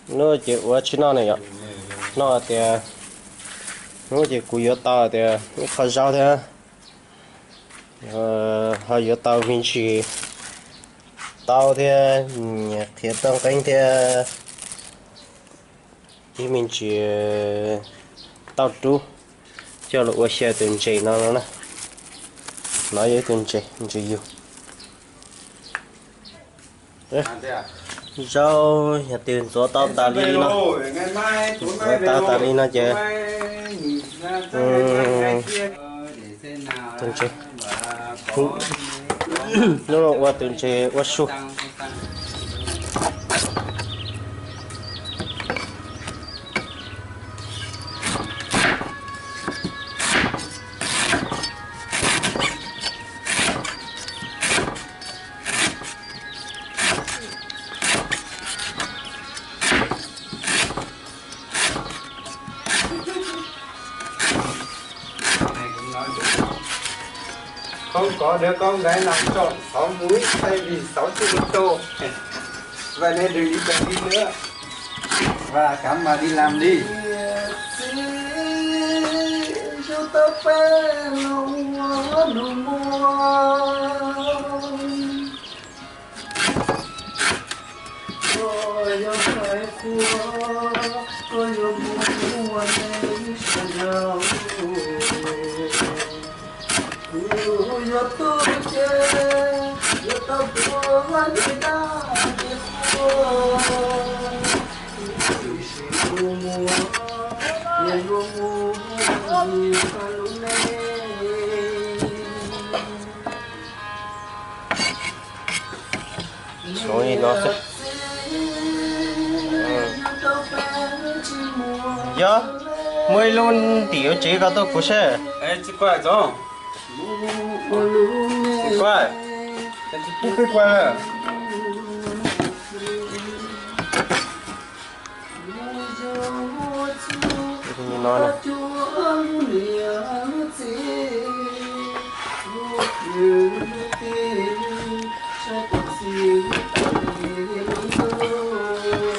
Hnub ces ua tsis noj ne yom. Noj tias, hnub ces kuv yuav tau tias ib qho zaub thiab, ho yuav tau me ntsis taub thiab, qhiav toj nqeeb thiab ib me ntsis tauj rub coj los ua xyaw tus ntses no no na. No yog ib tug ntses, ntses yug. Zaub yog twg ntxuav tau tas li no, ntxuav tau tas li no ces tus ntses, hnub no ua tus ntses ua su. Không có đứa con gái nào chọn sáu múi thay vì sáu triệu đô. Vậy nên đừng đi chợ đi nữa. Và cắm mà đi làm đi. Li no xwb. Yog, muaj ib lub ntim yuav tsev koj tuaj kuv seb. Tsis kuaj, tsis kuaj.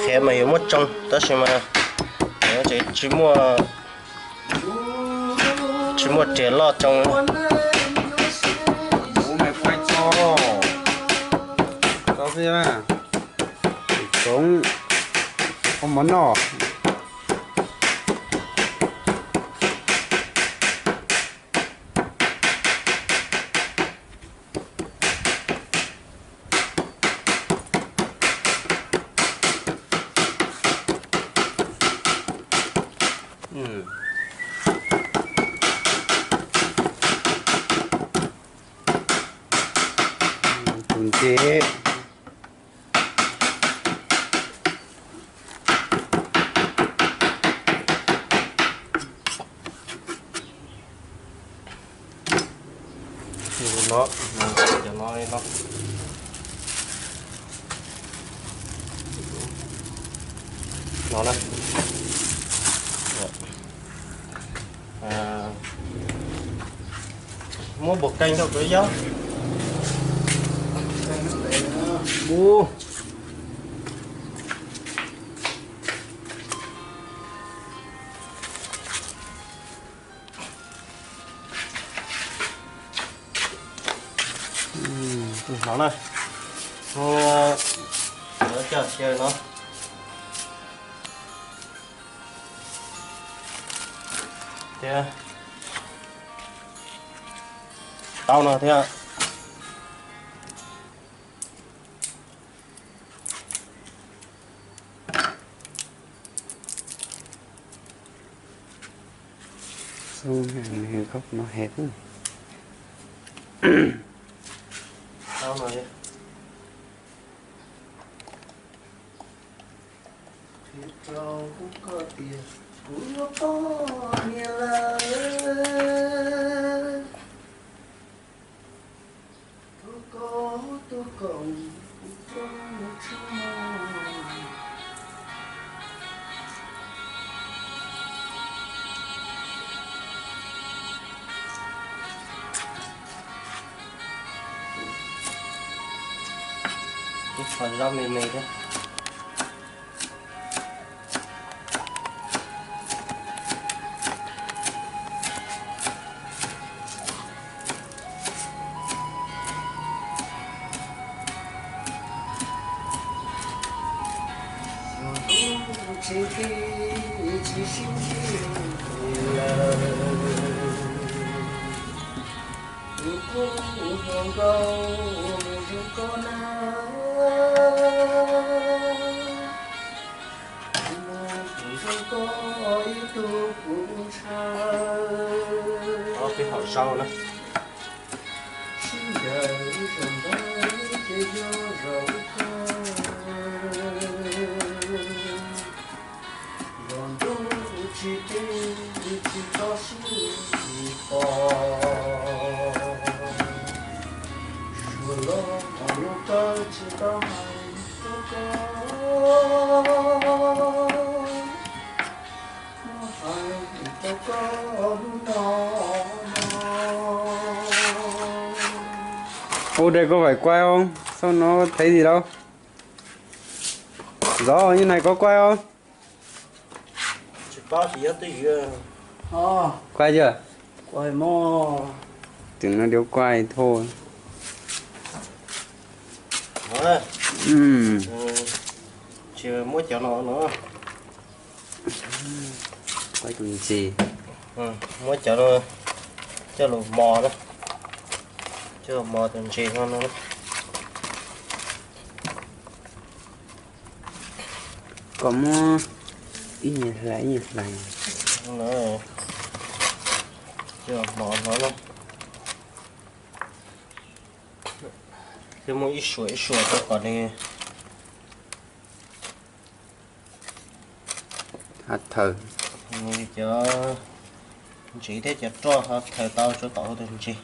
Qhiav mas yuav muab tsoo tab sis mas tsis muaj, tsis muaj riam loj tsoo. Tsoov ua mov noj. Tus ntses. No, cov no li no. No na. Muab bột canh rau kuv ib zaug. Hnov na, hnov cov xyaw no thiab, taub no thiab. Xub nws gốc nó hệt. Taub no thiab. Qhia rau koj tias kuv yuav poj niam lawm. Thov koj tuav koom kuv rau mus tsis muaj. Ib qho zaub me me thiab. Tsis ti, tsis sib ntsib lawm, kuv kuj hluas nkauj zoo koj na, kuv zoo koj ib tug kuv ntshaw. Ob peb hom zaub na. Sib ncaws zaum ntawd ces yog zaum kawg, los ntuj tsis ti, tsis tau sib pom, suav los mos lub kawg tsis tau hais rau koj, hais rau koj hnub no no. Ub, dej koj vais quay không? Sao nó thấy gì đâu. Gió như này có quay không? Tsis paub, tsis yog twj ywm. Quay chưa? Quay mos. Tưởng nó đéo quay thôi. Tsis muab cov no no. Quay tus ntses. Muab cov no coj los mos na. Coj los mos tus ntses no no. Koj muab ib nyuag hlais ib nyuag hlais. Coj los mos no na. Thiab muab ib suam ib suam rau kom nws hav thawm, cov ntsev thiab cov roj hav thawm tau rau tom hauv tus ntses.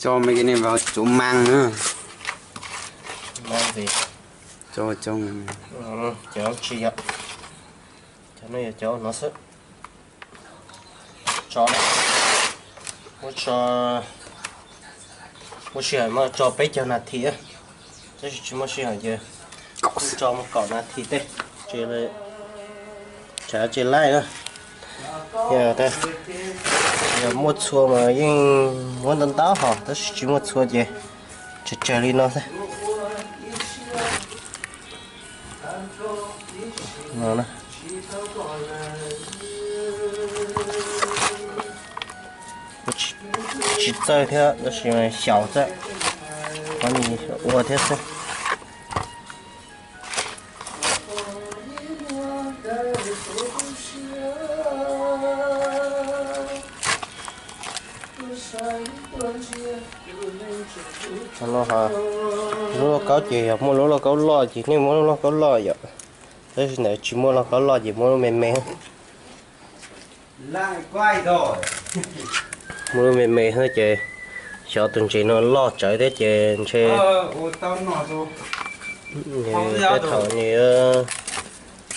Cho mấy cái này vào chỗ măng nữa. Măng gì? Cho trong này. Cov tsis yog, cov no yog cov no xwb. Tso, muab tso, muaj sij hawm muab tso peb caug nas this, tab sis tsis muaj sij hawm ces kuj tso mus kaum nas this tej, tseem laij na. Yog muaj txhua mas yeej muab ntau ntau hos, tab sis tsis muaj txhua ces tsawg tsawg li no xwb. Tsis txawj thiab tab sis xyaum xwb, qhov ua thiab xwb. Lub lauj kaub ces yog muaj lub lauj kaub loj ces nej muab lub lauj kaub loj yom, tab sis ntawd tsis muaj lauj kaub loj ces muab lub me me. Muab lub me me xwb ces xyov tus ntses no loj tsawv thiab ces ntshe tej thaum nws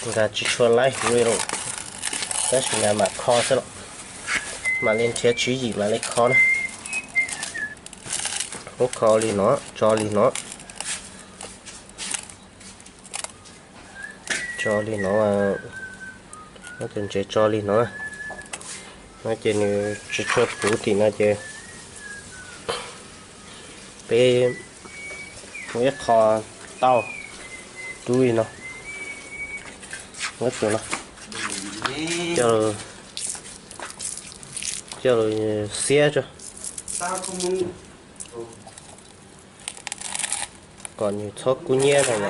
nkag tsis tshua laib huv li los, tab sis nkag mam kho xwb los, mam li nrhiav tswv yim mam li kho na. Muab kho li no, tso li no. Tso li no, muab tus ntses tso li no, no ces nws tsis tshua puv tim no ces peb muab ib qho tau rub li no, muab tus no coj los xiab tso, kom nws txhob kub hnyiab no.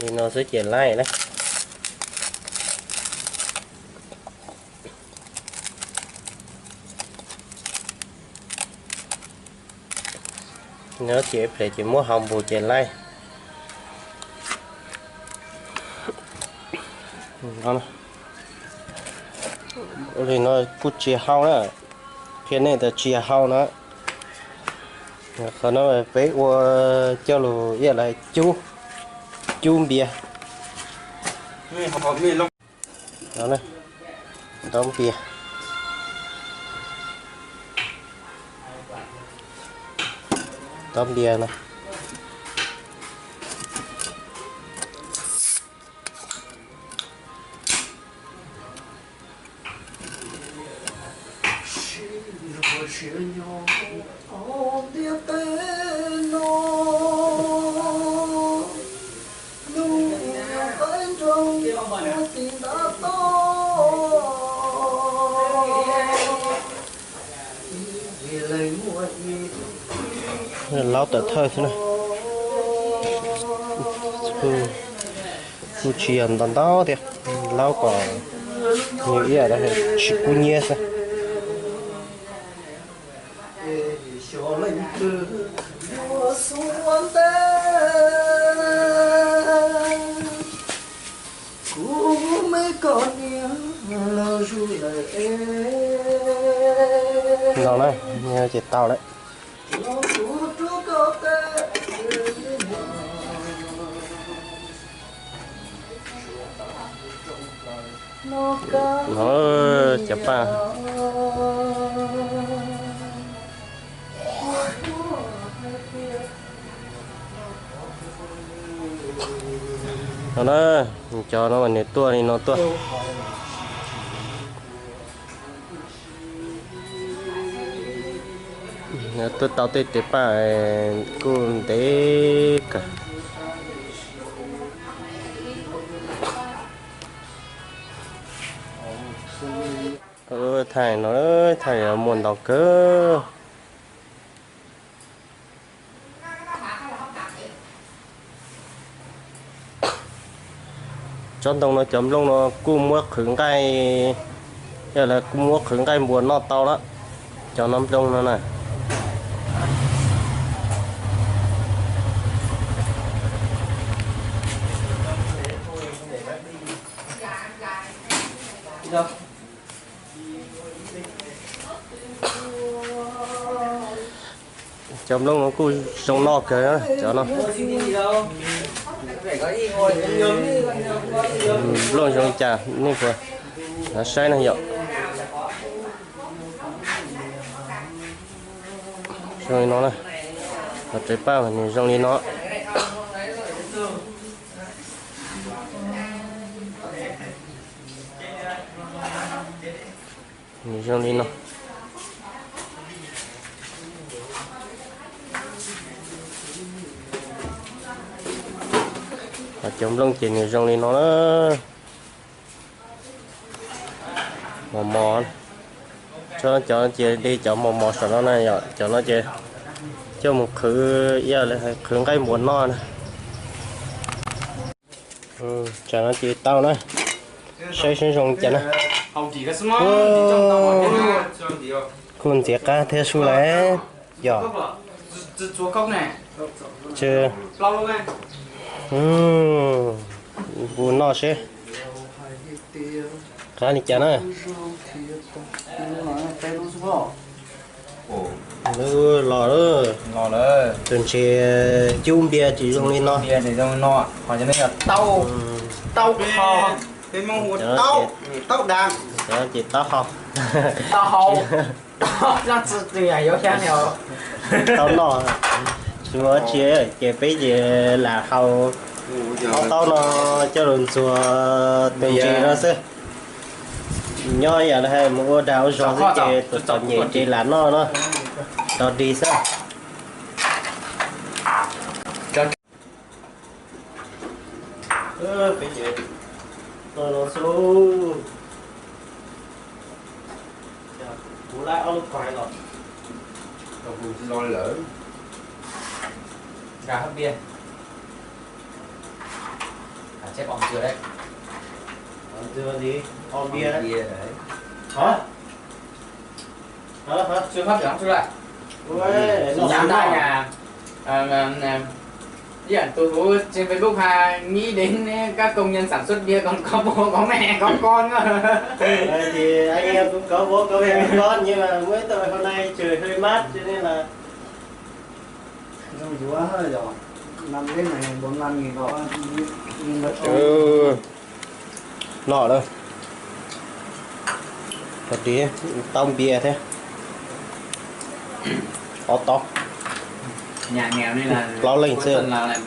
Li no xwb ces laij na. Nyob ces phem ces muab hau npus ces laij. Ua li no kuj tsis yog hau na, qhia nej tias tsis yog hau na. Qhov no peb ua coj lus ib yam li cub, cub npias. Ntaub npias, ntaub npias no. Laub tawm thawj xwb na. Kuj tsis yog ntau ntau thiab, laub kom nws ib yam li tsis kub nyiab xwb. No na, ces tau lawm. No cov paj. No na, cov no mas nws tuaj li no tuaj. Tuaj tau tej tes paj kuj ntev kawg. Thaij no, thaij muaj ntau kawg. Tsob ntoo no cov nplooj no kuj muab qhwv nqaij, yog lawv kuj muab qhwv nqaij npua noj tau lawm. Cov no nplooj no na. Cov nplooj no kuj zoo noj kawg cov no. Nplooj zoo li cas nej puas saib na yom. Zoo li no na. Cov tes paj mas nws zoo li no. Nws zoo li no. Cov nplooj ces nws zoo li no na. Mos mos. Cov ces de cov mos mos saum no na yom, cov no ces coj mus qhwv ib yam li qhwv nqaij npua noj na. Tsam no ces tau na. Saib seb zoo li cas na. Kuj ntxiv qab thiab sub lawm yom. Npua noj seb qab li cas na. Los, tus ntses cub npias ces zoo li no. Taub hau, taub hau. Taub noj, tsis muaj dab tsi ces peb ces lam hau taub no coj los ntxuag tus ntses no xwb. Nyob yam li mus ua dag ua zog xwb ces tus txom nyem ces lam noj no, rov dig xwb. Peb ces no xwb. Kuv laib ob lub kois los. Nkag hab npias. Ob npias. Hov? Hov? Hov? Hov? Ví dụ tụi hụt trên Facebook hay nghĩ đến các công nhân sản xuất bia còn có bố có mẹ có con. Thì anh em cũng có bố có mẹ có con, nhưng mà mỗi tội hôm nay trời hơi mát cho nên là Năm đến này bốn năm nghìn lọ. Noj lawm. Tau npias thiab. Ob tob. Plaub leeg xwb.